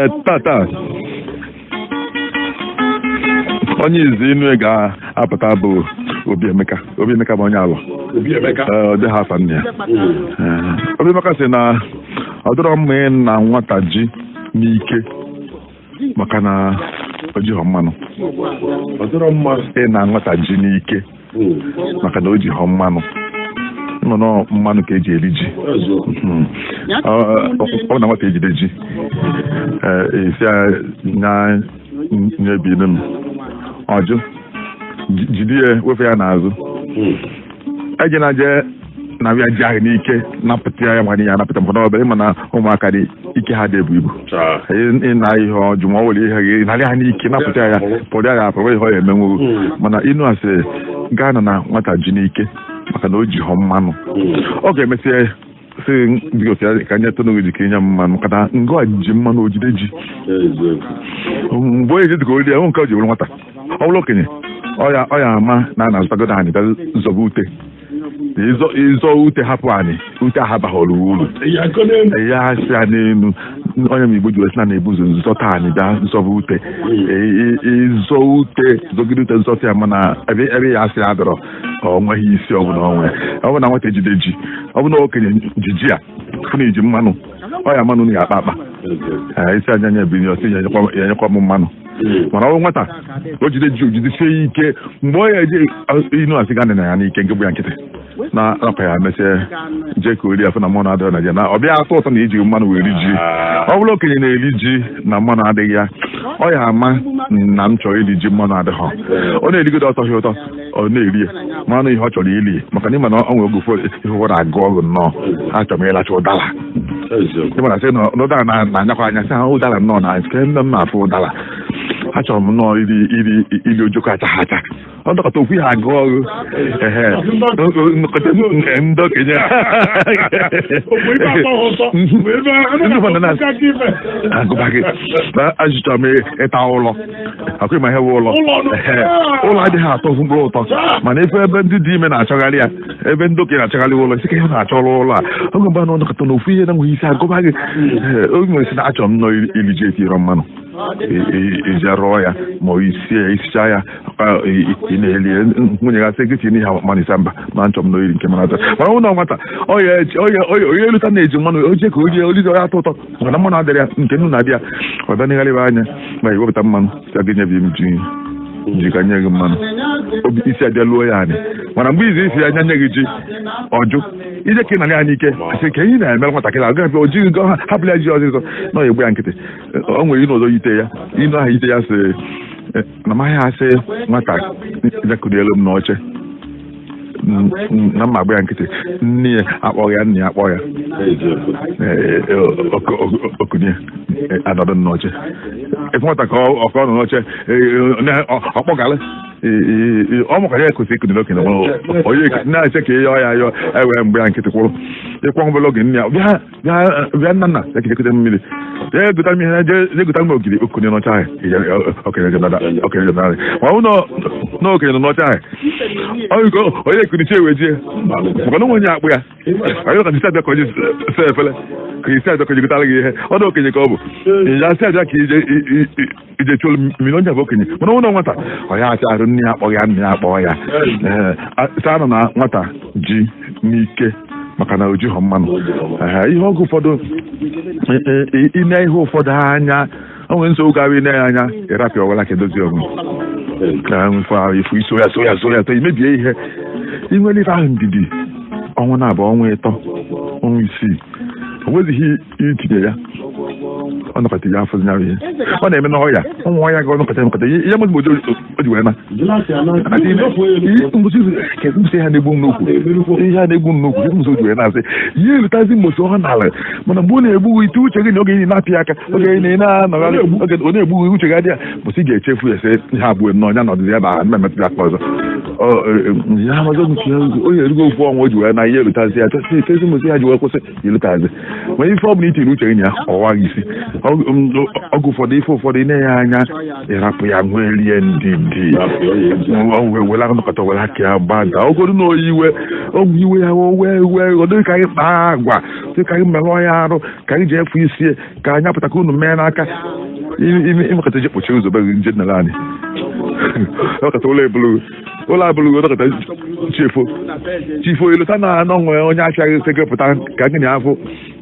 Ee, tata onye izi inu ga-apụta bụ Obi Emeka. Obi Emeka bụ onye Alọ. Obi Emeka. Ee, ọ dịghị afa nne ya. Ee, Obi Emeka sị na ọ dịrọ mma ịna nwata ji n'ike maka na o jighọ mmanụ. Ọ dịrọ mma. Ịna nwata ji n'ike maka na o jighọ mmanụ. Nọ nọ mmanụ ka eji eri ji. Eziokwu. Ọ na nwata ejide ji, ee, esi ya nya nyebinu m ọjụ jide ya, wefe ya n'azụ. Eje na je na ya ji ahụ n'ike napụta ya, mana ya napụta maka na obere, mana ụmụaka dị ike, ha dị ebu ibu. Ịna ihe ọjụ ma ọ were ihe gị narị ha n'ike napụta ya, pụrụ ya, ga-apụrụ ihe ọ ya emenwu. Mana inu asị gaa na na nwata ji n'ike maka na o ji họ mmanụ, ọ ga-emesị sị biko ka nye tụnụ ji ka inye m mmanụ, maka na ngụ ji mmanụ o jide ji. Eziokwu. Mgbe onye ji dịka ori ya nke o ji bụrụ nwata, ọ bụrụ okenye, ọ ya ama na a na-azụtagodo anyị bịa zọba ute. Ịzọ ute hapụ anyị, ute ahabaghọrọ uru. Ya nkọ n'elu. Ya asị ya n'elu onye m Igbo ji wee sị na na-ebu ụzọ zọta anyị bịa zọba ute. Ịzọ ute, zọgide ute, zọta ya, mana ebe ya asị ya dọrọ ọ nweghị isi ọbụla onwe. Ọ bụ na nwata ejide ji, ọ bụ na okenye ji ji a fụ na iji mmanụ, ọ ya mmanụ na ya akpa akpa. Eziokwu. Ee, isi anya nya ebili ọsị ya enyekwa m mmanụ. Mana ọ bụ nwata o jide ji, ojidesie ya ike mgbe ọ ya eje inu asị ga na ya n'ike nke bụ ya nkịtị na akwa ya mesịa jee ka ori afọ na mmanụ adịghị na ji, na ọ bịa atọ ụtọ na iji mmanụ wee ri ji. Ọ bụrụ okenye na-eri ji na mmanụ adịghị ya, ọ ya ama na m chọrọ iri ji, mmanụ adịghị. Ọ na-erigodo ọtọghị ụtọ, ọ na-eri ya mmanụ ihe ọ chọrọ iri, maka na ịma na ọ nwere oge ụfọdụ ihe ụfọdụ agụ ọgụ nnọọ, achọrọ m ịlacha ụdara. Eziokwu. Ịmara sị na ụdara na-anyakwa anya, sị ha ụdara nnọọ na nke nne m na-afụ ụdara, achọrọ m nnọọ iri iri iri ojoko achaghị acha. Ọ dọkọta okwu ya agụ ọgụ ehe nnọkọta ndị okenye. Okwu ibe atọ ha ụtọ. Mgbe ebe a Ndị ụfọdụ na-akọ ife. Agụba gị na ajụchara m ịta ụlọ akụ ịma ihe bụ ụlọ. Ụlọ nụ. Ehe, ụlọ adịghị atọ ofu mkpụrụ ụtọ, mana ife ebe ndị dị ime na-achọgharị ya, ebe ndị okenye na-achọgharị ụlọ isi ka ihe na-achọrọ ụlọ a oge mgbe na ọnọkọta na ofu ihe na-enweghị isi agụba gị. Ee, oge nwere sị na achọrọ m nnọọ iri ji etirọ mmanụ, iji rụọ ya ma ọ isie ya, isicha ya, ị na-eli ya. Nwunye ya sị gị tinye ihe mmanụ, isi mba, ma nchọ m n'oriri nke mmanụ atọ. Mana ụlọ nwata ọ ya eji ọ ya eluta na-eji mmanụ oje ka orie orizi ọ ya atọ ụtọ, maka na mmanụ adịrị ya nke nnu na-adị ya. Ọ bịa n'ịgharịba anya ma iwepụta mmanụ sị gị nye m ji ji ka nye gị mmanụ, obi isi abịa luo ya anyị. Mana mgbe izu isi anya nye gị ji, ọjụ ije ka ị nara ya n'ike, asị ka ihe na-emere nwatakịrị ahụ gafe o jighị gọ ha hapụla ya ji ọzịzọ na ọ egbu ya nkịtị. O nwere inu ọzọ yite ya, inu ahụ yite ya sị na maghị asị nwata bịakụrụ elu m n'oche na mma agba ya nkịtị, nne ya akpọghị ya, nna ya akpọ ya. Eziokwu. Ee, okunye anọdụ n'oche ife nwata ka ọ ka ọ nọ n'oche, ọkpọgalị ọ mụkwara ya kwesịrị ikuni n'okenye onye na-eche ka ihe ọ ya yọọ ewee mgbe ya nkịtị kwụrụ ịkwọ obere oge, nne ya bịa bịa bịa, nna nna ya kejekọta mmiri, jee gota m ihe, jee gota m ogiri. Okunye n'oche ahụ, okenye okenye jenarị, ma ọ bụ na okenye nọ n'oche ahụ, onye ekunichi ewe jie, maka na onwe onye akpụ ya onye ka isi abịa ka onye sa efere ka isi abịa ka onye gotara gị ihe ọ dị okenye ka ọ bụ ya sị abịa ka ije ije chụọ mmiri, onye bụ okenye. Mana onwe na nwata ọ ya achọ arụ nne ya akpọghị ya, nna ya akpọọ ya. Ee, sị anọ na nwata ji n'ike maka na o jighọ mmanụ. Ee, ihe oge ụfọdụ ine ihe ụfọdụ anya o nwere nsogbu ga-abụ ine ya anya ịrapịa ọwara ka edozi onwe ka mfe ahụ ifu iso ya so ya so ya so imebie ihe. Ị nwere ife ahụ ndidi ọnwa na abụọ, ọnwa 3, ọnwa 6, o nwezighị itinye ya, ọ nọkọta ya afọzi ya ihe ọ na-eme n'ọya ụmụ ọya ga ọnọkọta nọkọta ihe mụzi o ji wee na mgbụsị ha na-egbu m n'ukwu, ihe a na-egbu m n'ukwu mgbụsị o ji wee na-asị ihe erutazi mgbụsị ọ n'ala. Mana mgbe ọ na-egbu ite uche gị na oge ị na-apị aka, oge ị na-anọgharị, oge ọ na-egbu uche gị adị ya mbụsị ị ga-echefu ya sị ihe abụọ nnọọ ya nọdụzi ebe ahụ mma emetụta aka ọzọ. Ya amazi nke onye erugo ofu ọnwa o ji wee na ihe elutazi ya tezi mozi ya ji wee kwụsị elutazi. Ma ife ọ bụla itiri uche gị na ya ọwa gị isi. Ọgụ ụfọdụ ife ụfọdụ ị na-enye anya ịrapụ ya nwee rie ndidi, were nọkọta were aka ya gbada ogodu na oyi iwe ọgwụ iwe ya wee wee ọ dịghị ka anyị kpaa agwa dị ka anyị merụọ ya arụ, ka anyị ji efu isi ka anyị apụta ka unu mee n'aka ịmekọta je kpochie ụzọ be gị nje nala anyị ọkata ụlọ ebulu ụlọ abụrụ ọkata chifo chifo ilota na anọ nwee onye achọghị sị gị pụta ka gị na afụ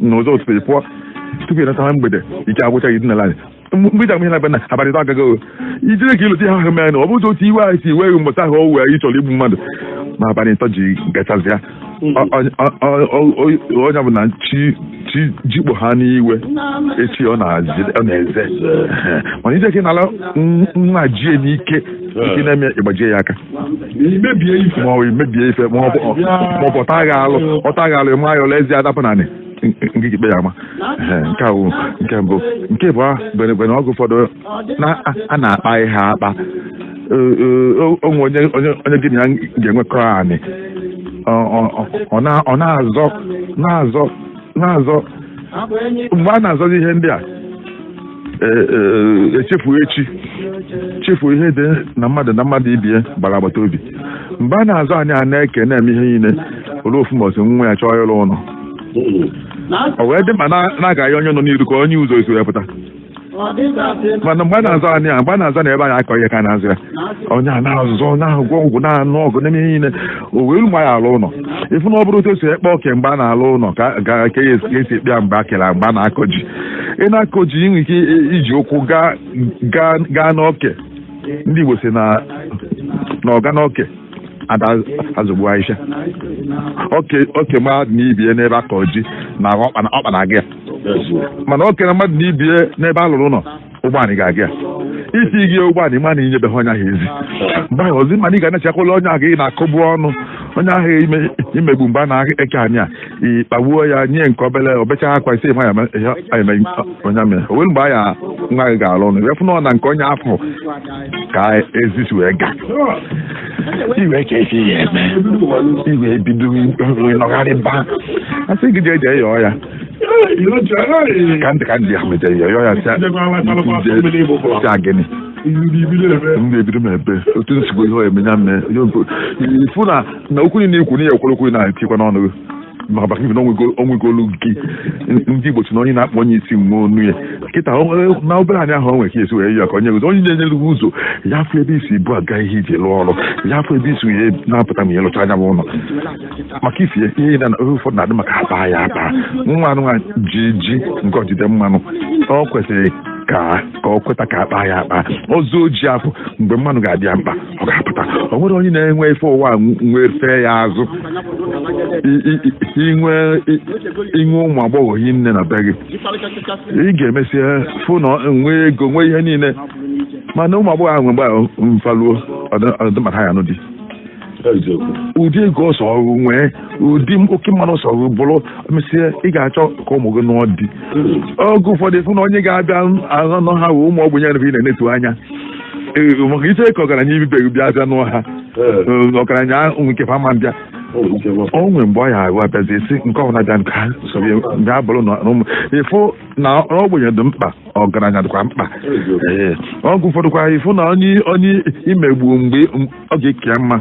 n'ụzọ ụtụtụ ị pụọ tupu ị natara mgbede ike agwụcha gị dinala anyị mgbe iji ihe na-abịa na abalị ịtọ agaghị o ijire ka ịlụta ihe ahụ mere na ọ bụghị otu iwe anyị si iwe gị mbọsị ahụ o wee ị chọrọ igbu mmadụ ma abalị ịtọ ji gachazịa onye bụ na chi chi jikpo ha n'iwe echi ọ na-eze. Mana ije ka ị nala nwa jie n'ike ike na-eme ịgbajie ya aka imebie ife ma ọ bụ imebie ife ma ọ bụ ọta gị alụ ọta gị alụ ma ya ọla ezi adapụ naanị nke ikpe ya ama. Nke a wụ nke mbụ. Nke bụ gbere ọgụ ụfọdụ a na-akpa ihe akpa onwe onye onye gị na ya ga-enwekọ anị ọ na-azọ na-azọ na-azọ mgbe a na-azọzi ihe ndị a echefu echi chefuo ihe dị na mmadụ ibie gbara agbata obi. Mgbe a na-azọ anyị a na-eke na-eme ihe niile olee ofu mbọsị nwa ya chọọ ịlụ ụlọ ọ wee dị mkpa na-agaghị onye nọ n'iru ka onye ụzọ esi wee pụta. Mana mgbe a na-azọ anyị a mgbe a na-azọ na ebe anyị akọ ihe ka a na-azụ ya onye a na-azọ na-agwọ ọgwụ na-anụ ọgụ na-eme ihe niile o wee mgbe anyị alụ ụlọ ịfụ na ọ bụrụ otu esi ekpe oke mgbe a na-alụ ụlọ ka esi ekpe ya mgbe a kere mgbe a na-akọ ji ị na-akọ ji ị nwere ike iji ụkwụ gaa n'oke. Ndị Igbo si na ọga n'oke ada azụgbu ahịhịa oke mmadụ na ibie n'ebe akọ ji na ọkpa na-aga ya, mana oke na mmadụ na ibie n'ebe a lụrụ ụlọ ụgbọanị ga-aga ya isi gị ụgbọanị ma na inyebeghị onye ahụ ezi mgbe ahụ ozi mana ị ga-anachiakwala onye ahụ ị na-akụgbu ọnụ onye ahụ imegbu mgbe a na-eke anyị a ịkpagbuo ya nye nke obele obecha akwa isi ma ya onye mere o were mgbe anya nwa gị ga-alụ ụlọ wee fụ na nke onye afọ ka ezi si wee gaa iwe ka esi ya eme iwe ebido nọgharị ba asị gị jee jee yọọ ya ka ndị ya meje yọọ ya si agịnị ndị ebido m ebe otu nsogbu ihe eme ya mee ifu na okwu niile ikwu n'ihe ekwere okwu na-etikwa n'ọnụ gị maka maka ibi na onwegolu gị ndị Igbo si na onye na-akpọ onye isi nwe onu ya kịta na obere anyị ahụ o nwere ka esi wee ya ka onye ụzọ onye na-enyere gị ụzọ ya afọ ebe isi bụ aga ihe iji lụọ ọrụ ya afọ ebe isi wee na-apụta ma ihe lụcha anya bụ ụlọ maka ifi ihe na ụfọdụ na-adị maka akpa ya akpa nwa anụ ji nke ọjide mmanụ ọ kwesịrị ka ọ kweta ka akpa ya akpa ọzọ oji afọ mgbe mmanụ ga-adị ya mkpa ọ ga-apụta. O nwere onye na-enwe ife ụwa nwee fee ya azụ inwe ụmụ agbọghọ hinne na be gị ị ga-emesi fụ na nwee ego nwee ihe niile mana ụmụ agbọghọ ahụ mgbe mfaluo ọdịmaka ya nụ di ụdị ego ọsọ ọrụ nwee ụdị oke mmanụ ọsọ ọrụ bụrụ mesie ị ga-achọ ka ụmụ gị nụọ di oge ụfọdụ fụ na onye ga-abịa anọ ha wee ụmụ ogbenye ị na-enetu anya maka iche ka ọgaranya ibibeghị bịa bịa nụọ ha ọgaranya nke fama mbịa o nwere mgbe ọ ya ahụ abịazi esi nke ọbụla bịa nke ha bịa bụrụ na ụmụ ịfụ na ogbenye dị mkpa ọgaranya dịkwa mkpa. Ee ọgụ ụfọdụ kwa ịfụ na onye imegbu mgbe ọ ga-eke ya mma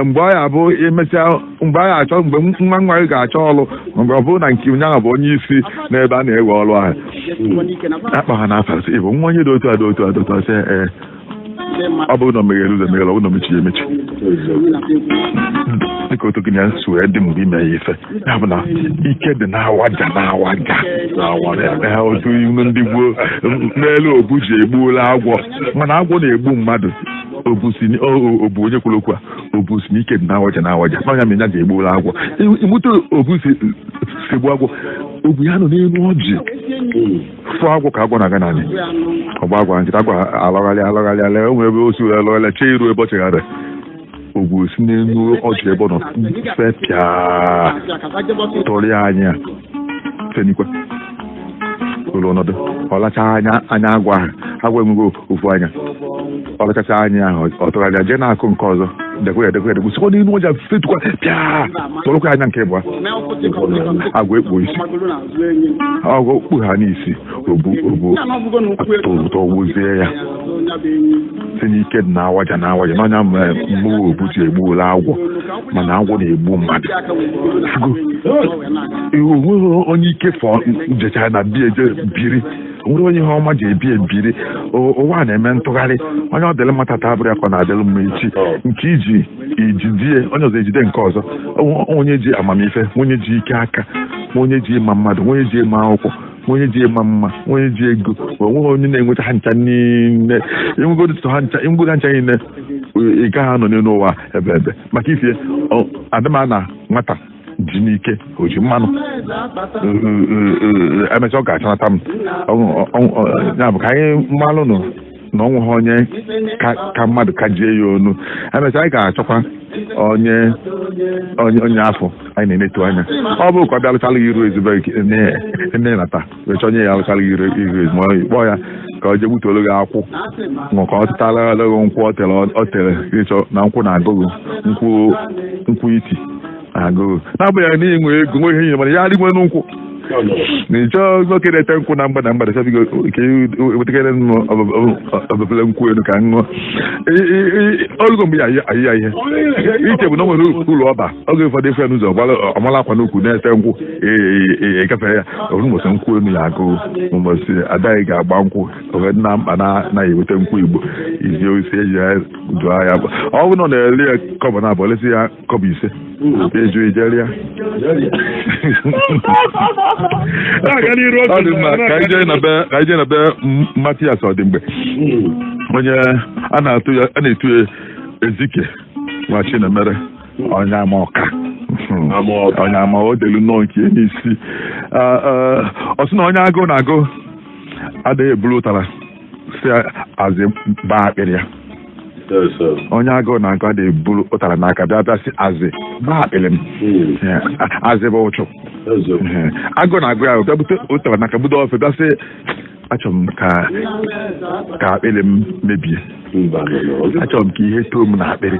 mgbe ọ ya abụ emesịa mgbe a ga-achọ mgbe nwa nwa gị ga-achọ ọrụ mgbe ọ bụrụ na nke onye ahụ bụ onye isi n'ebe a na-ewe ọrụ ahụ akpa ha n'afọ sị ịbụ nwa onye dị otu a dị otu a dị otu a sị ee ọ bụrụ na o meghere ụzọ emeghere ọ bụrụ na o mechiri emechi dịka otu gị na si wee dị mgbe ime ya ife ya bụ na ike dị na-awaja na-awaja otu ilu ndị gboo n'elu obu ji egbuola agwọ mana agwọ na-egbu mmadụ obu onye kwuru okwu a obu si n'ike dị na-awaja na-awaja n'ọnya mere ya ji egbuola agwọ ịmụta obu si egbu agwọ obu ya nọ n'elu ọjị fụ agwọ ka agwọ na-aga n'anyị ọgba agwa nkịta agwa alọgharị alọgharị ala o nwere ebe o si wee alọgharị chee iru ebe ọ chegharị ogwu si n'elu ọjị ebe ọ nọ fepịa tụrịa anya fenikwa ụlọ ọnọdụ ọ lacha anya agwọ ahụ agwọ enweghị ofu anya ọ lachacha anya ahụ ọ tụgharịa jee na-akụ nke ọzọ Dekwe ya, dekwe ya, dekwe, sikwa n'elu ọja fetukwa pịa, tọrọkwa ya anya nke ịbụa. Agwọ ekpo isi, agwọ kpu ha n'isi, obu obu tọgbuzie ya si n'ike dị na awaja na awaja n'ọnya mmụọ obu ji egbuola agwọ, mana agwọ na-egbu mmadụ. Fugo onweghị onye ike fọ jechara na bie eje biri, onwere onye ihe ọma ji ebi ebiri. Ụwa na-eme ntụgharị. Onye ọ dịrị mma tata abụrụ ya ka ọ na-adịrị mma echi. Nke iji ijidie onye ọzọ ejide nke ọzọ. Onye ji amamife, onye ji ike aka, onye ji ịma mmadụ, onye ji ịma akwụkwọ, onye ji ịma mma, onye ji ego, onweghị onye na-enweta ha ncha niile. Enwegodo ha ncha, enwegodo ha ncha niile, ị gaghị anọ n'elu ụwa ebe ebe maka ifie adịma na nwata ji n'ike o ji mmanụ emechaa ọ ga-achanata m. Ya bụ ka anyị mmalụ nụ na ọnwụ ha onye ka mmadụ ka jie ya onu. Emechaa anyị ga-achọkwa onye onye afọ anyị na-enetu anya. Ọ bụrụ ka ọ bịa lụchala gị iru ezigbo nne nata wee onye ya lụchala gị iru ezigbo, kpọọ ya ka ọ jee gbutuolu gị akwụ, ma ka ọ tụtara gị nkwụ ọ tere ọ tere ịchọ na nkwụ na-agụgụ nkwụ nkwụ iti agụụ, n'agbanyeghị na inwe ego nwe ihe nyere, mana ya adịgwe nkwụ na ịchọọ nwoke na-ete nkwụ na mgbada mgbada chọbigo ka wetakere m obebele nkwụ elu ka m ṅụọ. Olugo mgbe ya ayị ya ihe iche bụ na o nwere ụlọ ọba oge ụfọdụ efe n'ụzọ ọmala akwa n'ukwu na-ete nkwụ egafere ya oru mbọsị nkwụ elu ya agụụ mbọsị adaghị ga-agba nkwụ oge na mkpa na eweta nkwụ Igbo izi osi eji ya dụọ ya. Ọ bụrụ na ọ na-ere ya kọbọ na abụọ, lesi ya kọbọ 5, eju ijeri ya. Ọ dị mma ka anyị jee na be, ka anyị jee na be Matias Ọdịmgbe, onye a na-atụ ya a na-etu ya Ezike nwa Chinemere, onye ama ọka, onye ama o delu nnọọ nke n'isi. Ọ sị na onye agụụ na-agụ adịghị eburu ụtara si azị baa akpịrị ya. Onye agụụ na-agụ adịghị eburu ụtara n'aka bịa bịa si azị baa akpịrị m. Azị bụ ụchụ. Agụụ na-agụ ya bịa bute ụtara n'aka budo ofe bịa sị achọrọ m ka akpịrị m mebie, achọrọ m ka ihe too m n'akpịrị.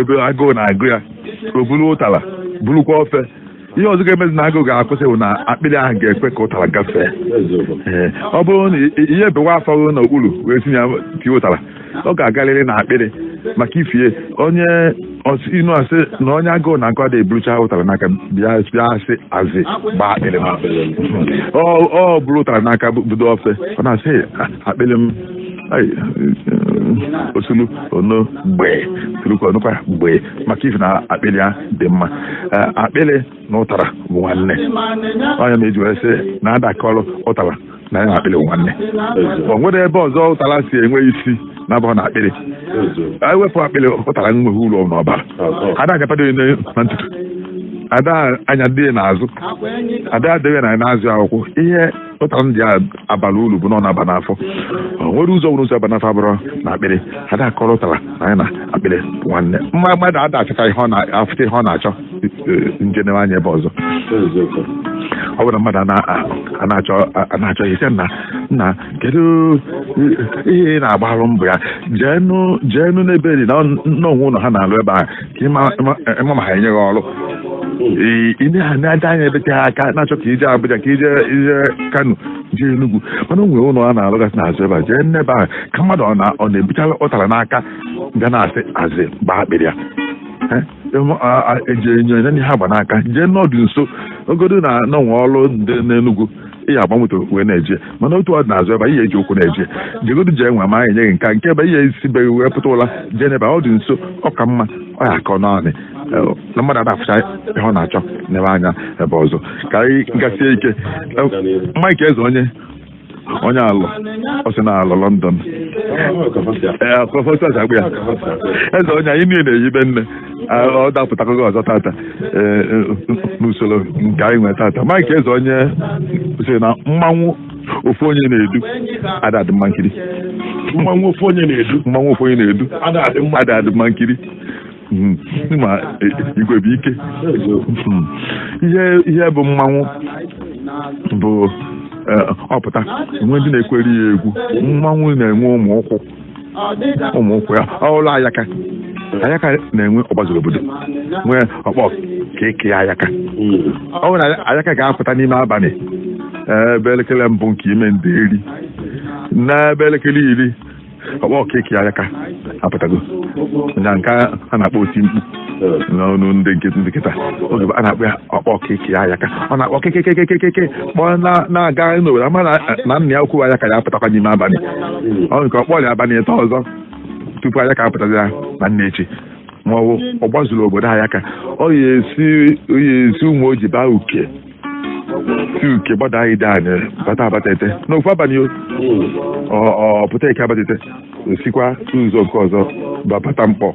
Ebe agụụ na-agụ ya o buru ụtara burukwa ofe. Ihe ọzọ ga-emezi na agụụ ga-akwụsị bụ na akpịrị ahụ ga-ekwe ka ụtara gafee. Ọ bụrụ na ihe bewa afọ n'okpuru wee tinye tie ụtara, ọ ga-agarịrị na akpịrị maka ifie onye inu asị na onye agụụ na-agụ adịghị eburucha ụtara n'aka bịa bịa asị azị gbaa akpịrị m. Ọ buru ụtara n'aka budo ofe, ọ na-asị akpịrị m osulu ono mgbe tulukwa onukwa mgbe maka ife na akpịrị ya dị mma. Akpịrị na ụtara bụ nwanne. Onye ma eji wee sị na adakọrọ ụtara na ya na akpịrị bụ nwanne. O nwere ebe ọzọ ụtara si enwe isi na-abụghị na akpịrị. Ewepụ akpịrị, ụtara nweghị uru n'ọbara. Ada anyapado na ntutu, ada anya dị n'azụ, ada adịghị na n'azụ akwụkwọ. Ihe ụtara ndị abalị uru bụ na ọ na-aba n'afọ. O nwere ụzọ nwere ụzọ aba n'afọ abụrụ na akpịrị. Ada akọrọ ụtara na ya na akpịrị bụ nwanne. Mma mmadụ ada achọta ihe ọ na-afụta ihe ọ na-achọ njedebe anya ebe ọzọ. Ọ bụrụ na mmadụ a na-achọ ihe sị nna kedu ihe ị na-agbarụ mbọ ya, jeenu n'ebe dị na onwe ụlọ ha na-alụ ebe ahụ ka ịma ma ha enye gị ọrụ. Ị na-aja anya ebete ha aka na-achọ ka ije Abuja, ka ije Kano, jee Enugu, mana o nwere ụlọ a na-alụgasị n'azụ ebe a, jee n'ebe ahụ ka mmadụ ọ na-ebuchara ụtara n'aka ga na-asị azị gbaa akpịrị ya. Eji enyo enye ihe agba n'aka jee n'ọdụ nso ogodo na n'onwe ọrụ dị n'Enugu ị agba moto wee na-eje, mana otu ọ dị n'azụ ebe ihe eji ụkwụ na-eje jegodu jee nwe ma enye gị nka nke ebe ihe esibeghị wee pụta ụla jee n'ebe ọ dị nso ọ ka mma ọ ya akọ naanị na mmadụ ada afụcha ihe ọ na-achọ n'ebe anya ebe ọzọ. Ka anyị gasie ike. Mike Eze onye alụ ọ sị na alụ London ya eze onye anyị niile na-eyibe nne ọ dapụtakọghị ọzọ tata n'usoro nke anyị nwere tata. Mike Eze onye sị na mmanwụ ofu onye na-edu ada adị mma nkiri. Mmanwụ ofu onye na-edu mmanwụ ofu onye na-edu ada adị mma nkiri. Ma igwe bụ ike. Ihe bụ mmanwụ bụ ọpụta enwe ndị na-ekweri ya egwu. Mmanwụ na-enwe ụmụ ụkwụ Ụmụ ụkwụ ya ọlụ ayaka ayaka na-enwe ọgbazuru obodo nwee ọkpọ keke ayaka. Ọ bụrụ na ayaka ga-apụta n'ime abalị ebe elekere mbụ nke ime nderi n'ebe elekere 10, ọkpọ keke ayaka apụtago na nke a na-akpọ oti mkpu n'ọnụ ndị nkịta. Oge a na-akpọ ya ọkpọ keke ayaka, ọ na-akpọ kekekekekeke kpọọ na-aga n'obodo ama na nna ya ukwu ayaka ya apụtakwa n'ime abalị. Ọ nke ọkpọ ya abalị ịtọ ọzọ tupu ayaka apụtazi ya na nne echi, ma ọ bụ ọgbazuru obodo ayaka. Ọ ya esi ụmụ oji baa uke si uke gbada ide anyị bata abata ete n'ofu abalị ọ pụta eke abata ete, osikwa ụzọ nke ọzọ bata mkpọ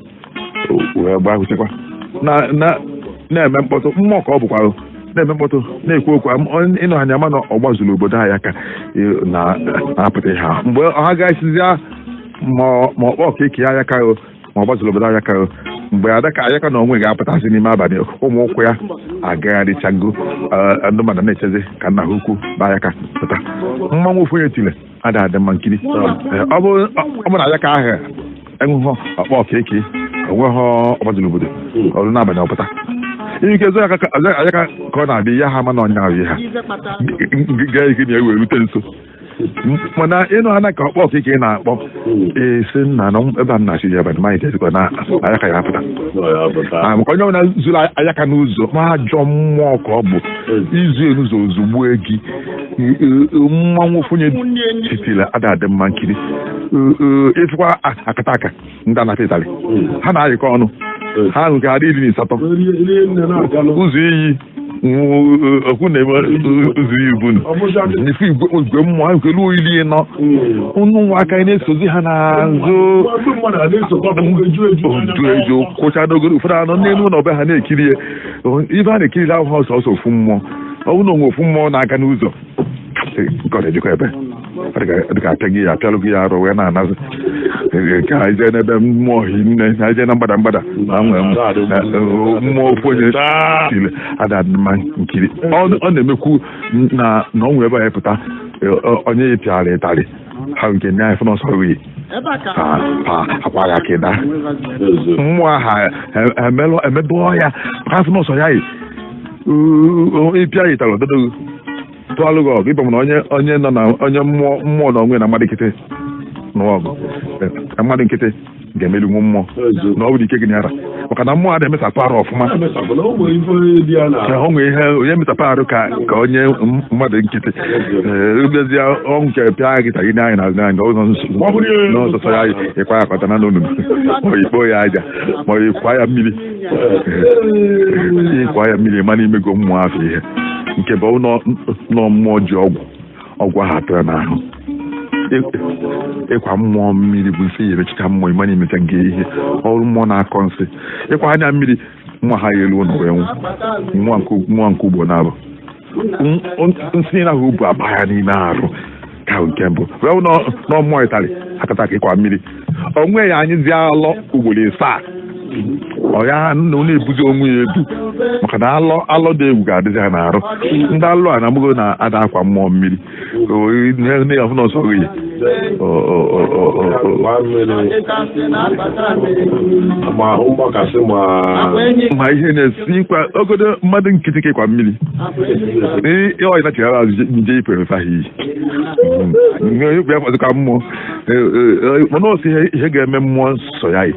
wee gbaa kwụsịkwa na-eme mkpọtụ. Mmụọ ka ọ bụkwa na-eme mkpọtụ, na-ekwu okwu ịnụ anya ma na ọ gbazuru obodo ayaka na-apụta ihe ahụ. Mgbe ha ga-esizia ma ọkpọ ka eke ayaka ma ọ gbazuru obodo ayaka, mgbe adaka ayaka na onwe ga-apụtasị n'ime abalị, ụmụ ụkwụ ya agagharịchago, ndị mmadụ na-echezi ka nna ha ukwu ba ayaka pụta. Mmanwụ ofu onye tile ada adị mma nkiri. Ọ bụ na ayaka ahụ enweghị ọkpọ keke, onweghị ọgbazuru obodo ọrụ n'abalị ọpụta ike zọ ayaka ka ọ na-abịa ya ha ama na ọnya ahụ ha gaa ike na-ewe rute nso. Mana ịnụ ana ka ọkpọ ọkịka ị na-akpọ esi nna nọ ebe a na-achị ya abalị ma ejezikwa na ayaka ya apụta maka onye ọbụla zuru ayaka n'ụzọ ma ajọ mmụọ ka ọ bụ izu enuzo ozugbo gị. Mmanwụ ofunye titiri ada adị mma nkiri. Ịfụkwa akata aka ndị anata ịtarị ha na-ayịkọ ọnụ ha nke adị 18 ụzọ iyi okwu na-eme ụzọ iyi bunu ife igwe mmụọ nke ruo 40 ụnụ nwa aka na-esozi ha n'azụ oju eju kwụcha n'ogoro. Ụfọdụ anọ n'elu ụlọ be ha na-ekiri ya. Ife a na-ekiri ahụhụ ọsọsọ ofu mmụọ. Ọ bụrụ na onwe ofu mmụọ na-aga n'ụzọ nke ọ na-ejikwa ebe dịka apịa gị ya apịalụ gị ya arụ wee na-anazi ka anyị jee n'ebe mmụọ hinne na anyị jee na mgbada mgbada na nwee mmụọ ofu onye tile ada mma nkiri. Ọ na-emekwu na ọ nwee ebe anyị pụta onye ya pịara ịtarị ha nke nye anyị fụnọsọ wee pa akwa ya keda mmụọ ahụ emebụọ ya ha fụnọsọ ya yi ịpịa ya ịtarị ọdọdọ tụalụ gị ọgụ ịbụ na onye nọ na onye mmụọ mmụọ na onwe na mmadụ nkịtị n'ọgụ na mmadụ nkịtị ga-emerinwu mmụọ na ọ bụrụ ike gị nyara maka na mmụọ a na-emesapụ arụ ọfụma. O nwere ihe onye mesapụ arụ ka onye mmadụ nkịtị ebezie ọnwụ nke pịa gị tagide anyị na azụ anyị n'ọsọsọ ya ịkwa ya akọta na n'onunu ma ikpo ya aja ma ịkwa ya mmiri ịkwa ya mmiri mana imego mmụọ afọ ihe nke bụ nọ mmụọ ji ọgwụ ọgwụ ahụ atụ ya n'ahụ. Ịkwa mmụọ mmiri bụ nsị ya emechicha mmụọ ịma na-emecha gị ihe ọrụ mmụọ na-akọ nsị ịkwa anya mmiri mmụọ ha ya elu ụlọ wee nwụ mmụọ nke ugbo na-abụ nsị ahụ ubu aba ya n'ime arụ ka nke mbụ wee nọ mmụọ ịtarị akata ka ịkwa mmiri onwe ya anyị zi alọ ugboro ịsaa ọ ya na ọ na-ebuzi onwe ya ebu maka na alọ alọ dị egwu ga-adịzi ha n'arụ. Ndị alọ a na-amụgo na-ada akwa mmụọ mmiri na ọsọ gị ma ihe na-esi ịkwa ogodo mmadụ nkịtị ka ịkwa mmiri ọyị nachighara azụ nje ikwe efe ha iyi ikwe afọzikwa mmụọ mana ọsọ ihe ga-eme mmụọ nsọ ya yi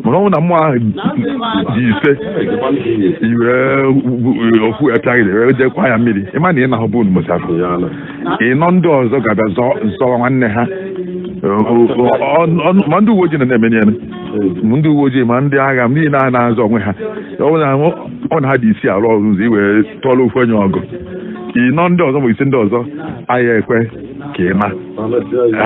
mana ọ bụ na mmụọ ahụ dị ise iwe okwu apịaghị wee jekwa ya mmiri ịma na ị na-ahụ bụ unu afọ ịnọ ndị ọzọ ga-abịa zọwa nwanne ha ma ndị uwe ojii na-eme ya ndị uwe ojii ma ndị agha niile a na-azọ onwe ha ọ na ha dị isi arụ ọrụ ụzọ iwee tụọrọ ofu onye ọgụ ịnọ ndị ọzọ ma ise ndị ọzọ anyị ekwe ka ị ma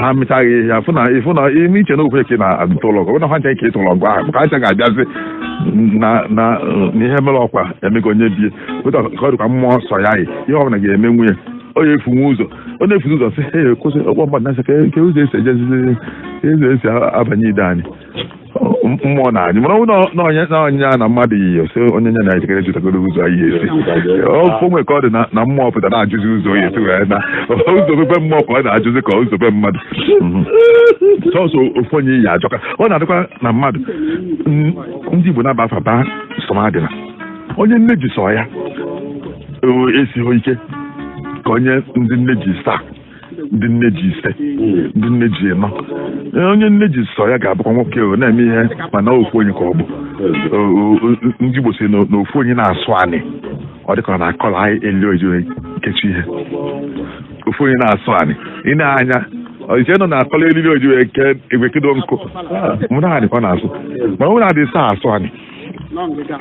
ha mechaghị ihe afụ na ịfụ na ime iche na okwe ka ị na-atụ ụlọ ọgụ na ha ncha ka ị tụrụ ọgụ ahụ maka ncha ga-abịazi na na ihe mere ọkwa emego onye bie ka ọ dịkwa mmụọ sọ ya yi ihe ọbụla ga-eme nwunye ọ ya efunwe ụzọ ọ na-efuzi ụzọ sị ee kwụsị ọkpọ mmadụ na-asị ka ụzọ esi ejezizi Eze esi abanye ide anyị mmụọ na anyị mana ọ bụrụ na onye na onye na mmadụ yi ose onye nye na ejikere jụtagoro ụzọ anyị esi ofe onwe ka ọ dị na mmụọ pụta na-ajụzi ụzọ ya esi wee na ụzọ be mmụọ ka ọ na-ajụzi ka ụzọ be mmadụ. Sọsọ ofu onye yi ajọka ọ na-adịkwa na mmadụ. Ndị Igbo na-aba afa baa sọmadịna onye nne ji sọ ya esighị ike ka onye ndị nne ji saa, ndị nne ji ise, ndị nne ji ịnọ. Onye nne ji sọ ya ga-abụkwa nwoke o na-eme ihe, mana ofu onye ka ọ bụ. Ndị Igbo si na ofu onye na-asụ anị ọ dịka ọ na-akọla anyị elu oji nkechi ihe. Ofu onye na-asụ anị ị na-anya iche nọ na-akọla eriri oji wee kee egwekedo nkụ mụ na anị ka ọ na-asụ, mana onye na-adị saa asụ anị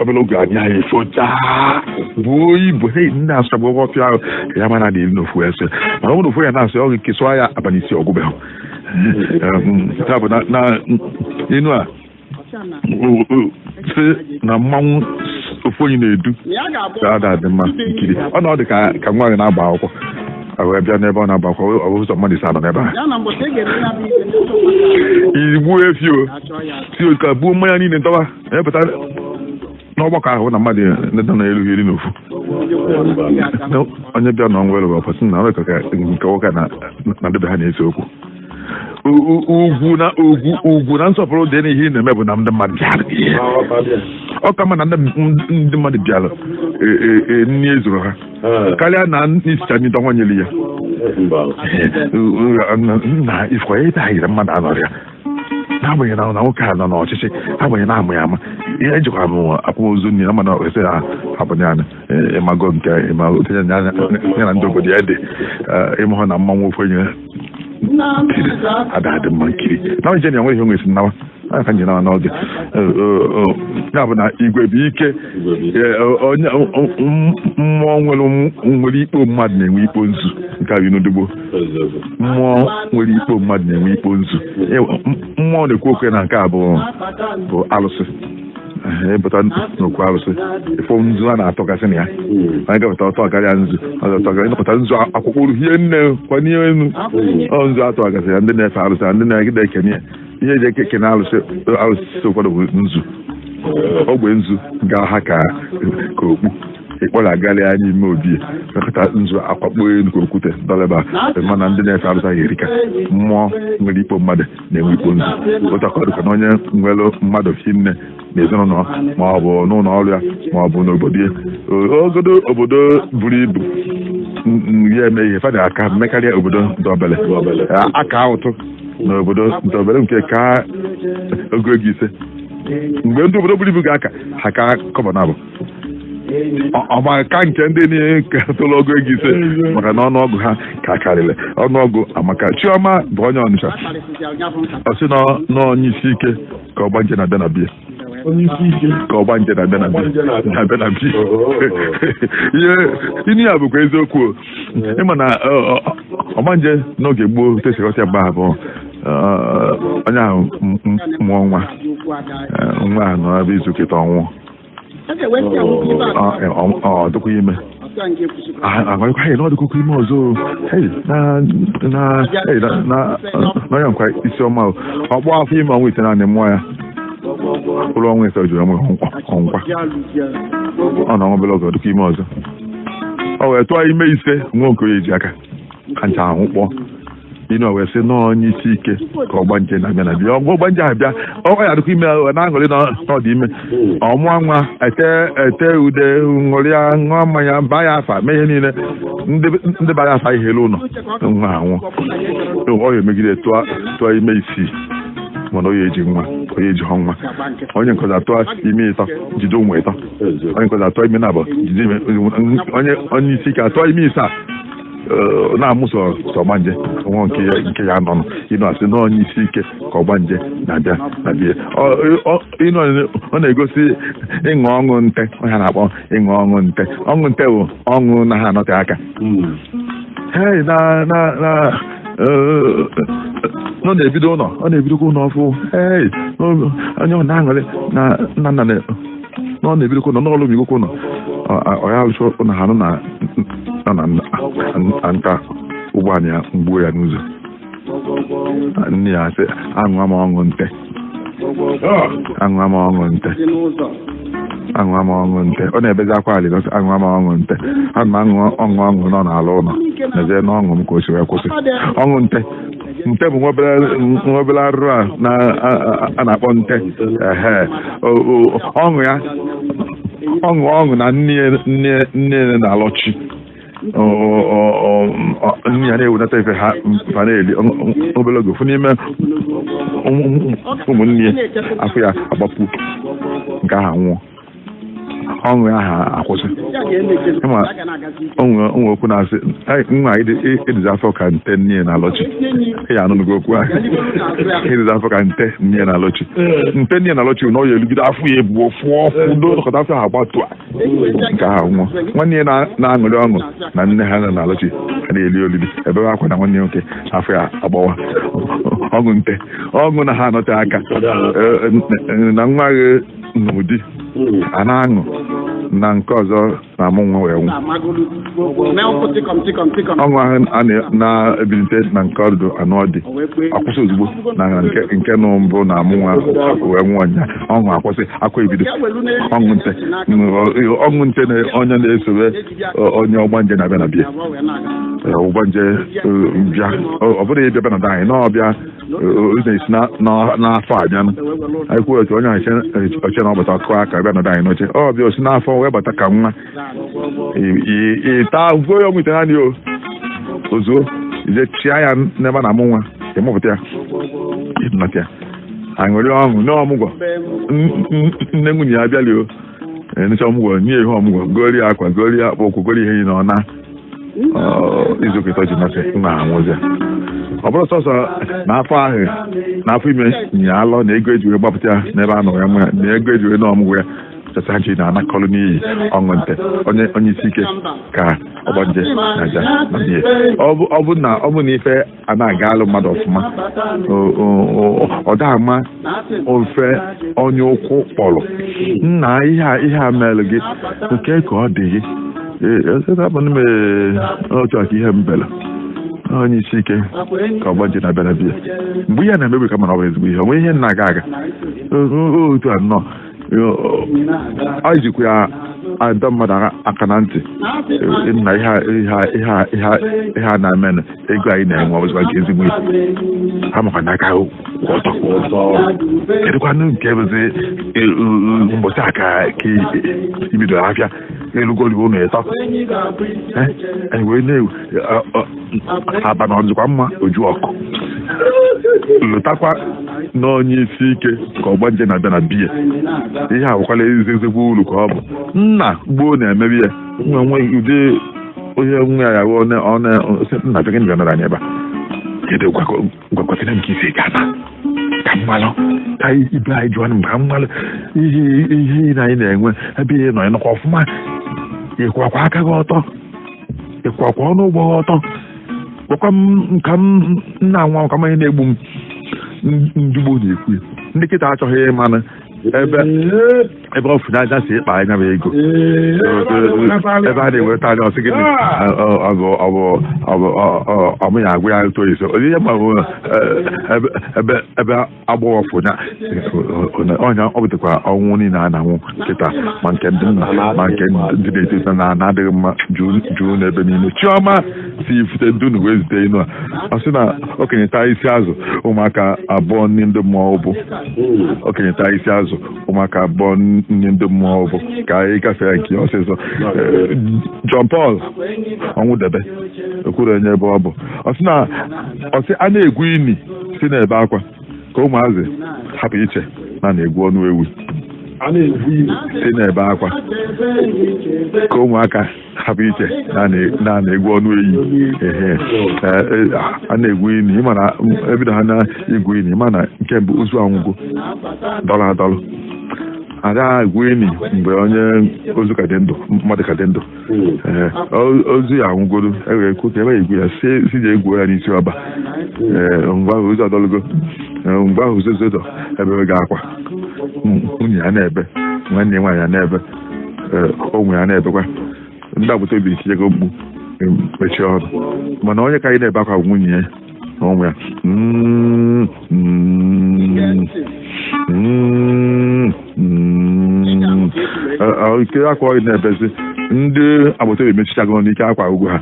obere oge anyị anyị efochaa buo ibu. Hei, ndị asụ bụ ọfịa ahụ ka ya mana na-eri n'ofu ese, mana ọ bụrụ ofu ya na-asụ ọ ga-ekesụa ya abalị isi ọgwụbeghị. Ya bụ na inu a sị na mmanwụ ofu onye na-edu ka ada adị mma nkiri. Ọ na ọ dị ka nwaanyị na-agba akwụkwọ wee bịa n'ebe ọ na-agba akwụkwọ, ọ bụ ụzọ mmadụ ise anọ n'ebe ahụ igbuo efi o si ka gbuo mmanya niile dọba epụta n'ọgbakọ ahụ na mmadụ ndị nọ n'elu 11. Onye bịa na ọnwa elu ọkwasị na nwekọ ka nke nwoke na ndebe ha na-ese okwu. Ugwu na ugwu ugwu na nsọpụrụ dị n'ihe ị na-eme bụ na ndị mmadụ bịara ihe ọ ka mma na ndị mmadụ bịara nni ezuru ha karịa na isicha ndị dọnwanyere ya na ifụkwa ebe a yiri mmadụ anọrọ ya, n'agbanyeghị na nwoke a nọ n'ọchịchị, agbanyeghị na amụ ya ama ihe ejikwara m akwamozu nne na mana ese ha hapụ ya ịmago nke ịmago ya na ndị obodo ya dị ịmụhụ na mmanwụ ofu onye ada adị mma nkiri na nje na enweghị ihe nwesi nnawa anya ka nje nawa n'oge. Ya bụ na igwe bụ ike onye mmụọ nwere ikpo mmadụ na-enwe ikpo nzu nke a bụ n'odogbo. Mmụọ nwere ikpo mmadụ na-enwe ikpo nzu. Mmụọ na-ekwu okwu na nke a bụ alụsị ịpụta n'okwu alụsị ịfụ nzu a na-atọgasị na ya anyị gapụta ọtọ karịa nzu ịnọpụta nzu akwụkwọ hie nne kwanye elu ọ nzu atọ gasị ya. Ndị na-efe alụsị ndị na-egide ekene ya ihe eji ekene alụsị ụfọdụ bụ nzu ogbe nzu ga ha ka okpu ịkpọrọ agalị anya ime obi mekọta nzu akwakpo elu ka okwute dọleba. Mana ndị na-efe alụsị ahụ erika. Mmụọ nwere ikpo mmadụ na-enwe ikpo nzu ụtakọdụka na onye nwere mmadụ hinne na ezinụlọ ma ọ bụ n'ụlọ ọrụ ya ma ọ bụ n'obodo ya ogodo obodo buru ibu ya eme ihe fada aka mmekarịa obodo dị obele aka ụtụ n'obodo dị obele nke ka ogo ego ise mgbe ndị obodo buru ibu ga-aka ha ka kọbọ na abụ ọmaka nke ndị niile tụrụ ogo ego ise maka na ọnụọgụ ha ka karịrị ọnụọgụ. Amaka Chioma bụ onye Ọnịcha, ọ sị na onye isi ike ka ọgbanje na-abịa na bia ka ọgbanje na-abịa na bia na-abịa na bia ihe inu ya bụkwa eziokwu. Ịma na ọgbanje n'oge gboo tesịghọta mgbe ahụ onye ahụ mụọ nwa nwa ahụ nọ ebe izu kịta ọnwụọ ọ dịkwa ime agwakwa na ọ dịkwakwa ime ọzọ na onye nkwa isi ọma ọkpọ afọ ime ọnwa ise naanị mụọ ya ụlọ ọnwa ise jụrụ enwe ọnkwa ọ na ọnwa obere oge ọ dịkwa ime ọzọ ọ wee tụọ ime ise nwa nke onye ji aka ka ncha ahụ kpọọ inu wee sị nọọ onye isi ike ka ọgbanje na-abịa na bịa ọgbanje ahụ bịa ọ ya dịkwa ime na-aṅụrị na ọ dị ime ọmụọ nwa ete ete ude ṅụrịa ṅụọ mmanya baa ya afa mee ihe niile ndị bara afa ihe elu ụlọ nwa anwụ ọ ya emegide tụọ ime isii mana onye eji nwa onye eji họ nwa onye nkọza atụọ ime ịtọ jide ụmụ ịtọ onye nkọza atụọ ime na-abụ jide ime onye isi ike atụọ ime ise a na-amụ sọ ọgbanje nwa nke ya nọ ịnụ asị na onye isi ike ka ọgbanje na-abịa na bie ịnụ ọ na-egosi ịṅụ ọṅụ nte onye na-akpọ ịṅụ ọṅụ nte ọṅụ nte bụ ọṅụ na ha anọte aka hei na na na ọ na-ebido ụlọ ọ na-ebidokwa ụlọ ọfụ hei onye ọ na-aṅụrị na nna nna na ọ na-ebidokwa ụlọ n'ọlụ migokwa ụlọ ọ ya alụcha ụlọ ha nọ na nta ụgbọala ya mgbuo ya n'ụzọ. Nne ya sị, aṅụa m ọṅụ nte, aṅụa m ọṅụ nte, aṅụa m ọṅụ nte. Ọ na-ebezi akwa alịrị, ọ sị, aṅụa m ọṅụ nte, ana m aṅụ ọṅụ ọṅụ nọ n'ala ụlọ mezie na ọṅụ m ka o si wee kwụsị. Ọṅụ nte, nte bụ nwa obere arụrụ a a na-akpọ nte. Ehe, ọṅụ ya, ọṅụ ọṅụ na nne nne nne na-alọchi. Nne ya na-ewelata ife ha mfa na-eli obere oge fụ n'ime ụmụnne ya, afọ ya agbapụ, nke ahụ nwụọ, ọṅụ ya ha akwụsị. Ịma onwe okwu na-asị, nwa ịdịzi afọ ka nte nne na-alọchi. Ị ya anụnụgo okwu ahụ, ịdịzi afọ ka nte nne na-alọchi. Nte nne na-alọchi na ọ ya elugide afọ ya ebuo fụọ fụdo nọkọta afọ ha agbatu a, nke ahụ nwụọ. Nwanne ya na-aṅụrị ọṅụ na nne ha na-alọchi, ha na-eli olili, ebe akwa na nwanne ya nwoke afọ ya agbawa. Ọṅụ nte, ọṅụ na ha anọte aka na nwa gị n'ụdị a na-aṅụ na nke ọzọ na amụ nwa wee nwụ. Ọṅụ ahụ a na-ebilite na nke ọdụ anụ ọ dị akwụsị ozugbo na nke nụ mbụ na amụ nwa wee nwụọ nya, ọṅụ akwụsị, akwa ebido. Ọṅụ nte, ọṅụ nte na onye na-esobe onye ọgbanje na-abịa na bịa ọgbanje bịa, ọ bụrụ ịbịa bịa na anyị na ọbịa na-esi n'afọ abịa, anyị kwuo otu onye oche na ọ bata kụọ aka bịa nọdụ anyị n'oche, ọ bịa osi n'afọ wee bata ka nwa ịta gbuo ya ọgwụ ite naanị o ozuo ije chịa ya n'ebe a na-amụ nwa, ịmụpụta ya, ịnọta ya, aṅụrị ọṅụ n'ọmụgwọ. Nne nwunye ya abịali o enecha ọmụgwọ, nye ihe ọmụgwọ, gori akwa, gori akpụ ụkwụ, gori ihe na ọ na izu ụka ịtọ ji nọsị nwa anwụzịa. Ọ bụrụ sọsọ na afọ ahụ na afọ ime nya alọ na ego eji wee gbapụta ya n'ebe a nọ ya mụ ya na ego eji wee na ọmụgwọ ya chata ji na-anakọrọ n'iyi. Ọṅụ nte, onye onye isi ike ka ọgbanje na-aja na ihe. Ọ bụ na ife a na-aga alụ mmadụ ọfụma, ọ da ama ofe onye ụkwụ kpọrọ nna ihe a mere gị nke ka ọ dị gị. Otu a ka ihe m bere onye isi ike ka ọgbanje na-abịa na biya mgbe ihe na-emebi ka mana ọ bụ ezigbo ihe onwe ihe na-aga aga otu a nnọọ. Ọ jikwa ya adọ mmadụ aka na ntị na ihe a na-eme ego anyị na-enwe ọbụzikwa nke ezigbo ihe ha makwa n'aka kwụ ọtọ. Kedụkwanụ nke bụzi mbọchị a ka ibidoro afịa elugoli ụlọ ịtọ anyị wee na-ewu aba na ọdịkwa mma oju ọkụ lụtakwa n'onye isi ike ka ọgbanje na-abịa na biya. Ihe a bụkwala ezigbo uru ka ọ bụ nna gboo na-emebi ya nwe nwe ụdị onye nwe ya ya nna bịa gịnị bịa nọrọ anyị ebe a. Kedu gwakọtara m ka isi ga na ka mmalụ ka ibe anyị jụọ m ka mmalụ ihe ihe na anyị na-enwe ebe ihe nọ ịnọkwa ọfụma, ịkwakwa aka gị ọtọ, ịkwakwa ọnụ ụgbọ gị ọtọ, gwakwa m ka m nna nwa ka m ihe na-egbu m. Ndị gboo na-ekwu ya, ndị kịta achọghị ịmanụ ebe ebe ọ fụnya aja si ịkpa anya bụ ego ebe a na-eweta anya ọsị gịnị ọ bụ ya agwa ya otu iso onye ma bụ ebe ebe agbọghọ fụnya ọnya. Ọ bụtakwa ọnwụ niile a na-anwụ kịta, ma nke ndị nna ma nke ndị na-eto eto na na-adịghị mma juu n'ebe niile. Chiọma si ifute ndunu wee zute inu a, ọ sị na okenye taa isi azụ ụmụaka abụọ nne ndị mmụọ bụ okenye taa isi azụ ụmụaka abụọ nne ndị mmụọ bụ ka anyị gafee nke ọsịsọ. John Paul ọnwụdebe okwuru onye ebe ọ bụ, ọ sị na ọ sị a na-egwu ini si na-ebe akwa ka ụmụazị hapụ iche na na-egwu ọnụ ewu. A na-egwu ili si na-ebe akwa ka ụmụaka hapụ iche na na-egwu ọnụ eyi. Ehe, a na-egwu ini, ịma na ebido ha na-egwu ini, ịma na nke mbụ ozu anwụgo dọrọ adọrọ ada egwu ini mgbe onye ozu ka dị ndụ, mmadụ ka dị ndụ. Ee, ozu ya anwụgoro, e wee kwu ka ebe egwu ya si ji egwuo ya n'isi ọba. Ee, mgbe ahụ ozu adọlụgo. Ee, mgbe ahụ ozu dọ ebe ga akwa nwunye ya na-ebe, nwanne ya nwaanyị ya na-ebe. Ee, ụmụ ya na-ebekwa, ndị agbata obi etinyego mkpu mechie ọnụ, mana onye ka anyị na-ebe akwa bụ nwunye ya. Na ụmụ ya. Mm, mm. Ike akwa ọ na-ebezi, ndị agbata obi emechichago n'ike akwa ugwu ha,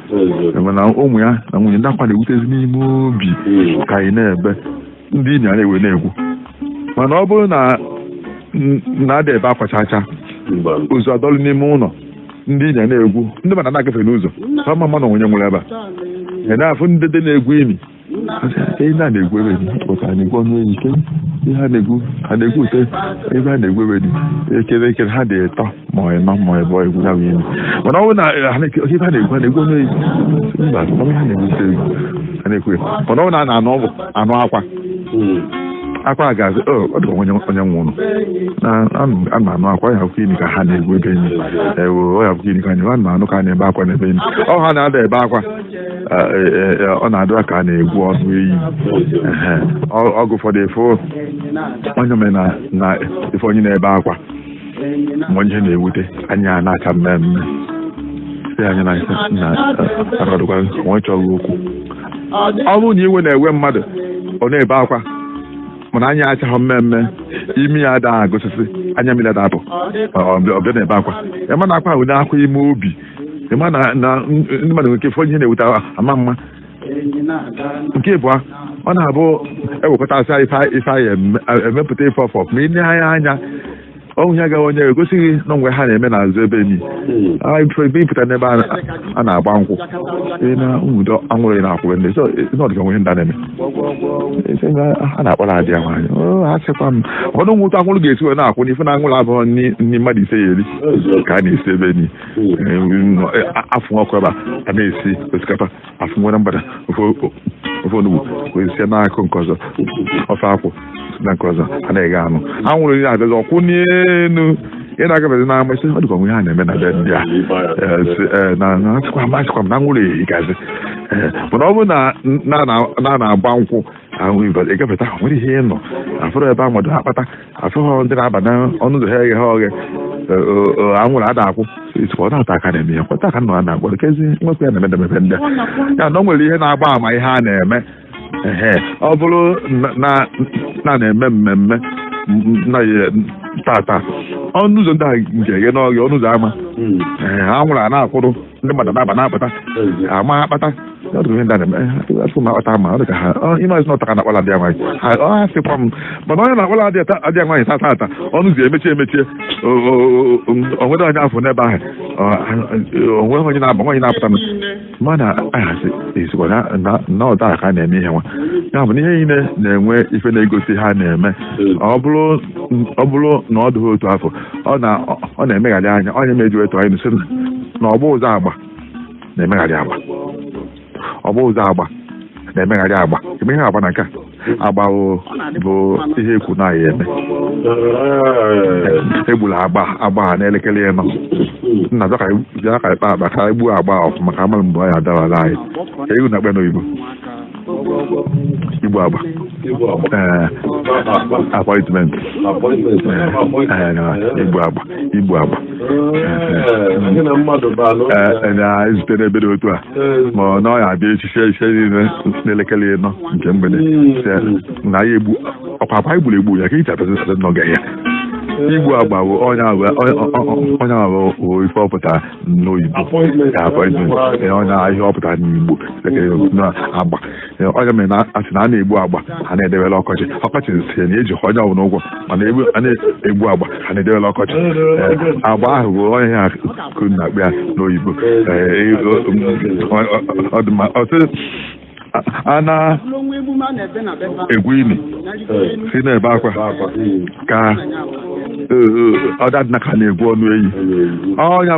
mana ụmụ ya na nwunye ndị akwa na-ewutezi n'ime obi ka anyị na-ebe, ndị enyi na-ewe na-ekwu. Mana ọ bụrụ na na-ada ebe akwa chacha, ozu adọlụ n'ime ụlọ, ndị enyi na-egwu, ndị mmadụ na-agafe n'ụzọ, ha ma na onye nwere ebe a, ị na-afụ ndị dị na-egwu imi. Ihe na na-egwu ebe dị pụtara na-egwu ọnụ enyi ke ihe ha na-egwu, ha na-egwu ute ebe ha na-egwu ebe dị ekere ekere, ha dị ịtọ ma ọ ịnọ ma ọ ịbụọ egwu ya bụ imi. Mana ọ bụrụ na ha na-eke ebe ha na-egwu, ha na-egwu ọnụ enyi, mba, ọ bụrụ ha na-egwu ute egwu ha na-ekwu ya. Mana ọ bụrụ na a na-anụ ọbụ anụ akwa akwa a ga-asị, ọ dịka onye nwụrụ na a na-anụ akwa ya, akwụkwọ imi ka ha na-egwu ebe enyi ewo ọ ya akwụkwọ imi ka anyị a na-anụ ka a na-ebe akwa n'ebe enyi ọ ha na-ada ebe akwa, ọ na-adịra ka a na-egwu ọnụ eyi. Ehe. Ọgụ ụfọdụ efo onye mere na ife onye na-ebe akwa ma onye na-ewute anya a na-acha mmemme si anya na na akọdụkwa onwe chọghị okwu. Ọ bụrụ na iwe na-ewe mmadụ, ọ na-ebe akwa, mana anya achaghị mmemme, imi ya ada agụsịsị, anya mmiri adapụ, ọ bịa na-ebe akwa, ịma na akwa ahụ na-akwa ime obi, ịma na ndị mmadụ nwere ike fọ ihe na-ewute ama mma. Nke ịbụa, ọ na-abụ ewekọtasị ife anyị emepụta ife ọfọ, ma ị na-anya anya ọnwụ ya gaghị onye egosighị na mgbe ha na-eme n'azụ ebe enyi ebe ịpụta n'ebe a na-agba nkwụ, ị na nwudo anwụrụ, ị na-akwụ ndị so ọ dịka onwe ihe ndị a na-eme. Ese na a na-akpọrọ adị ya nwaanyị. Ha sịkwa m ụfọdụ nwụta anwụrụ ga-esi wee na-akwụ n'ife na anwụrụ abụọ nni mmadụ 5 ya eri ka a na-esi ebe enyi afụ ọkụ ebe a na-esi osikapa, afụ nwere mgbada, ofe onugbu wee sie n'akụ nke ọzọ, ofe akwụ na nke ọzọ, a na-eghe anụ, anwụrụ niile abịazi ọkwụ n'elu, ị na-agafezi n'ama isi ọ dịka onwe ihe a na-eme na be ndị a. Na asịkwa m na anwụrụ ehigazi. Mana ọ bụrụ na na-agba nkwụ ahụ ịgafeta, nwere ihe ị nọ afụrụ ebe amado akpata afụghọ ndị na-aba n'ọnụ ụzọ ha eghe ha oghe, anwụrụ ada akwụ isikwa ọ na-ata aka na-eme ihe kwata aka nọ a na-akpọ kezi nwekwa ya na-eme ndị a ya na o nwere ihe na-agba ama ihe a na-eme. Ehe, ọ bụrụ na na-eme mmemme na tata, ọnụ ụzọ ndị a nke eghe n'ọghị ọnụ ụzọ ama, ee, anwụrụ a na-akwụrụ, ndị mmadụ na-aba na-apụta ama akpata ọ dị ihe ndị a na-eme. Afọ m akpata ama ọ dị ka ha ime azụ n'ọta ka na-akpala adịa nwaanyị ha ọ ha sịkwa m, mana onye na-akpala adịa nwaanyị tata ata ọnụ ụzọ emechie emechie, o nwere onye afọ n'ebe ahụ, o nweghị onye na-aba, nwaanyị na-apụta, mana ahazi esikwa na ọda ka a na-eme ihe nwa ya bụ na ihe niile na-enwe ife na-egosi ha na-eme. Ọ bụrụ na ọ dịghị otu afọ, ọ na-emegharị anya onye meji etu anyị sị na ọgbọ ụzọ agba na-emegharị agba, ọgbọ ụzọ agba na-emegharị agba eme ihe agba na nke a agba bụ ihe ekwu na ya eme egbula agba agba n'elekere 4 nna bịa ka bịa ka ikpe akpa ka egbuo agba ọfụma ka amara mgbe ọ ya adawara anyị ka egwu na-akpa n'oyibo igbu agba. Ee, appointment. Ee, na igbu agba, igbu agba. Ee, na-ezute n'ebe dị otu a ma ọ na ọ ya abịa echiche echiche niile n'elekere 4 nke mgbede na ya egbu ọkwa akwa egburu egbu ya ka iji abịazi n'oge ya. Igbu agba bụ onye ahụ bụ ife ọpụtara n'oyibo appointment, onye ihe ọpụtara n'Igbo na agba. Onye mere na asị na a na-egbu agba ha na-edebere ọkọchị, ọkọchị si na eji onye ọbụla ụgwọ, mana a na-egbu agba ha na-edebere ọkọchị. Agba ahụ bụ onye ha kuru na akpa ya n'oyibo. Ọ sị a na-egwu imi si na-ebe akwa ka ọ dadịna ka na-egwu ọnụ eyi ọnya.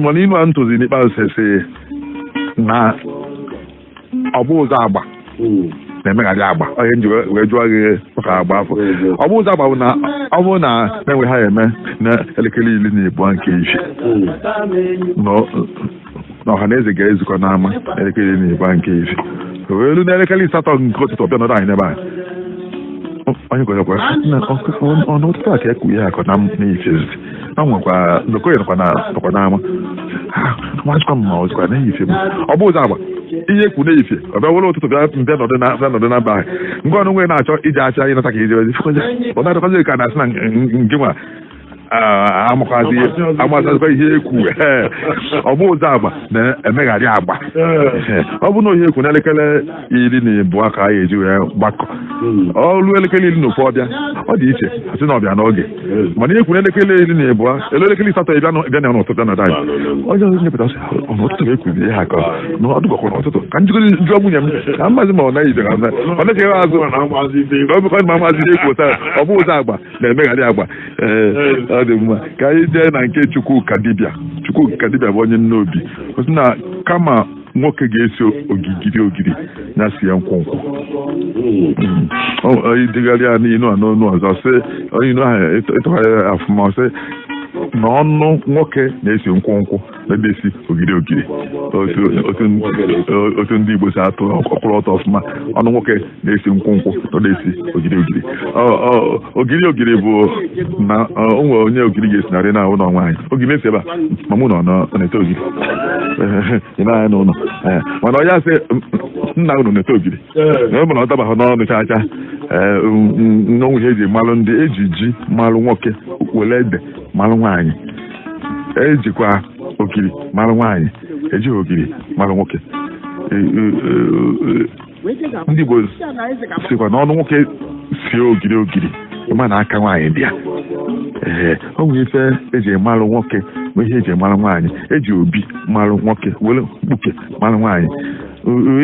Mana inu a ntụzi n'ikpeazụ si na ọgbụ ụzọ agba na-emegharị agba, onye nji wee jụọ gị maka agba afọ ọgbụ ụzọ agba bụ na ọ bụrụ na na-enwe ha eme na elekere 12 nke ife na ọha na eze ga-ezukọ n'ama elekere 12 nke ife wee elu n'elekere 8 nke ụtụtụ ọbịa nọdụ anyị n'ebe anyị onye gwara ọnụ ụtụtụ a ka ekwu ihe akọ na n'ife na nwekwa ndokoye nọkwa n'ama ha mazikwa m ma ọzụkwa n'ife m ọgbụ ụzọ agba. Ihe ekwu n'efifie, ọ bịa were ụtụtụ bịa bịa nọdụ na bịa nọdụ na be anyị. Ngwa ọnụ nwere na-achọ ije achị anyị nata ka ije ọ na-adọkọzi ka na-asị na nke nwa amakwazi amasazikwa ihe ekwu. Ọ bụ ụzọ agba na-emegharị agba. Ọ bụ na ohe ekwu n'elekere 12 ka anyị eji wee gbakọ ọrụ elekere 11 ọbịa, ọ dị iche asị na ọbịa n'oge, mana ihe ekwu n'elekere 12 elu elekere 8 ịbịa bịa na n'ụtụtụ bịa nọdụ anyị. Onye ọzọ nyepụta sị n'ụtụtụ ga-ekwuzi ihe aka na ọdụgọkwa n'ụtụtụ ka njikọ njụọ nwunye m ka mmazi ma ọ naghị ije ka ọ na-echeghị azụ ọ bụkwa ma maazị ihe ekwu taa. Ọ bụ ụzọ agba na-emegharị agba. Ee, ọ dị mma ka anyị jee na nke Chukwuka dibịa. Chukwuka dibịa bụ onye nnobi. Ọ sị na kama nwoke ga-esi ogigiri ogiri ya sie nkwụ nkwụ. Idegharị ya n'inu a n'onu ọzọ, sị onye inu ahụ ịtụgharị ya afụma, sị na ọnụ nwoke na-esi nkwụ nkwụ na-esi ogiri ogiri. Otu ndị Igbo si atụ ọkwụrụ ọtọ ọfụma, ọnụ nwoke na-esi nkwụ nkwụ na-esi ogiri ogiri. Ogiri ogiri bụ na o nwere onye ogiri ga-esinarị na ụlọ nwaanyị. Ogiri na-esi ebe a ma mụ nọ na-ete ogiri ị na-anya n'ụlọ, mana onye asị nna unu na-ete ogiri na ọ bụ na ọ dabaghị n'ọnụ chaa chaa. N'onwe ihe eji malụ ndị eji ji malụ nwoke, were ede malụ nwaanyị, ejikwa ogiri malụ nwaanyị, ejighị ogiri malụ nwoke. Ndị Igbo sikwa na ọnụ nwoke sie ogiri ogiri, ịma na aka nwaanyị dị ya. Ee, ọ nwere ife eji malụ nwoke ma ihe eji malụ nwaanyị. Eji obi malụ nwoke, were mkpuke malụ nwaanyị.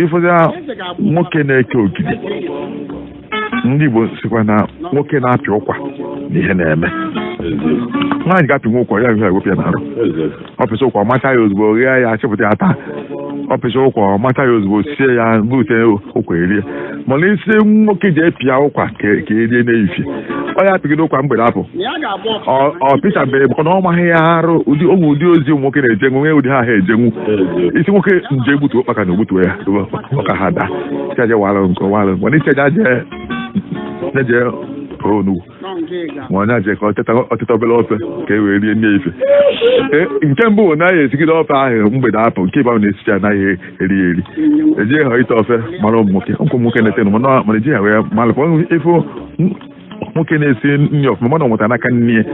Ifụza nwoke na-eke ogiri, ndị Igbo sikwa na nwoke na-apị ụkwa na ihe na-eme nwaanyị ga-apị nwa ụkwa ya ihe ewepụ ya n'arụ. Ọ pịcha ụkwa, macha ya ozugbo, ghee ya, chịpụta ya taa. Ọ pịcha ụkwa, macha ya ozugbo, sie ya, gute ụkwa erie. Mana isi nwoke ji epịa ụkwa ka erie n'efifie, ọ ya apịgide ụkwa mgbede apụ. Ọ pịchabeghị maka na ọ maghị ya arụ. Ụdị onwe ụdị ozi ụmụ nwoke na-ejenwu nwee ụdị ha ha ejenwu. Isi nwoke nje egbutuo ụkpaka na ogbutuo ya ọka ha daa isi aje walụ nke walụ, mana isi aja jee jee pụọ onugbu ma onye aje ka ọ teta obere ofe ka e wee rie nne ife. Nke mbụ bụ na ya esigide ofe ahụ mgbede apụ. Nke ịba na-esicha anaghị eri eri, ejighị ha ite ofe mara ụmụ nwoke nkwụ nwoke na-ete, mana ejighị ha wee malụkwa ifu nwoke na-esi nri ọfụma, mana ọ nwetara n'aka nne ya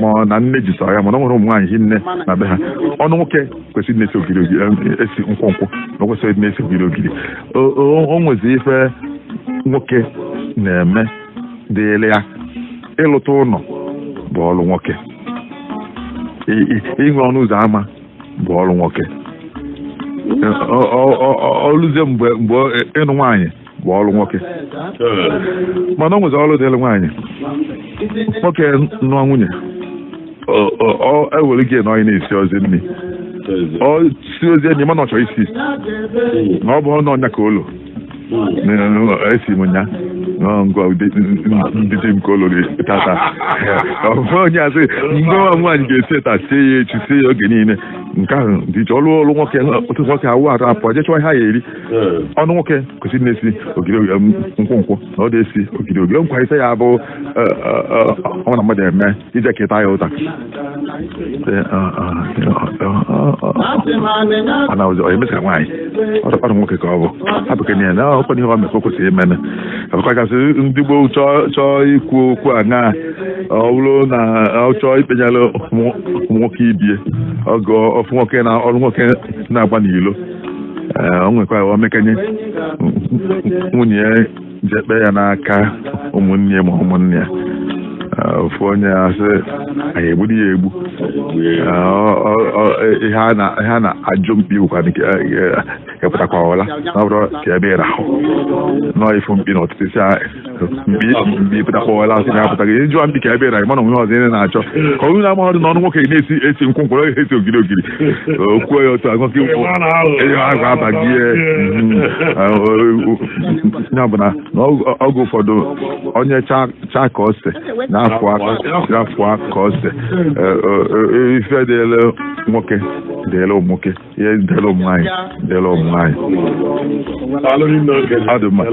ma ọ na nne ji sọ ya, mana ọ nwere ụmụ nwaanyị hi nne na be ha. Ọnụ nwoke kwesịrị na-esi ogiri ogiri, esi nkwụ nkwụ, na o kwesịrị na-esi ogiri ogiri. O nwezi ife nwoke na-eme dịịrị ya. Ịlụta ụlọ bụ ọrụ nwoke, inwe ọnụ ụzọ ámá bụ ọrụ nwoke, ọlụzie mgbe mgbe ịnụ nwaanyị bụ ọrụ nwoke, mana o nwezi ọrụ dịrị nwaanyị. Nwoke nụọ nwunye, ewere gị na onye na-esi ozi nri, ọ si ozi enyi, mana ọ chọrọ isi na ọ bụ na ọnya ka olo esi m nya ngwa ndị di m ka olo tata. Onye asị ngwa nwaanyị ga-esi taa, sie ya echi, sie ya oge niile. Nke ahụ dị iche. Ọrụ ọrụ nwoke, otu nwoke awụ arụ apụ jee chọọ ihe a ya eri. Ọnụ nwoke kwesịrị na-esi ogiri nkwụ nkwụ na ọ na-esi ogiri ogiri. Nkwa ise ya bụ ọ na mmadụ eme ije keta ya ụta ọ na ụzọ emesịa nwaanyị ọrụ nwoke ka ọ bụ hapụkenye ya na ọkwa ihe ọ mekwa kwesịrị imene ọkachasị ndị gboo chọọ ikwu okwu a na ọ bụrụ na ọ chọọ ikpenyere ụmụ nwoke ibie ọgụ ofu nwoke na ọrụ nwoke na-agba n'ilo. O nwekwa omekenye nwunye ya jekpe ya n'aka ụmụnne ma ụmụnne ya, ofu onye asị anyị egburu ya egbu. Ihe a na-ajụ mkpi bụkwa epụtakwa ụla na ọ bụrụ ka ebe ịrahụ nọọ ifu mkpi na ọtụtụ isi mkpi mkpi pụtakwa ụla sị na ya pụtaghị ịjụọ mkpi ka ebe ịrahụ, mana onwe ọzọ ị na-achọ ka onye na-amaghị ọdụ n'ọnụ nwoke na-esi esi nkwụ nkwụ esi ogiri ogiri okwuo ya otu agụ agwa abaghị ya bụ na oge ụfọdụ onye chaa ka ose na-afụ ka ose. Ife dịrị nwoke dịrị ụmụ nwoke, ihe dịrị ụmụ nwaanyị dịrị ụmụ nwaanyị. Ọ dị mma.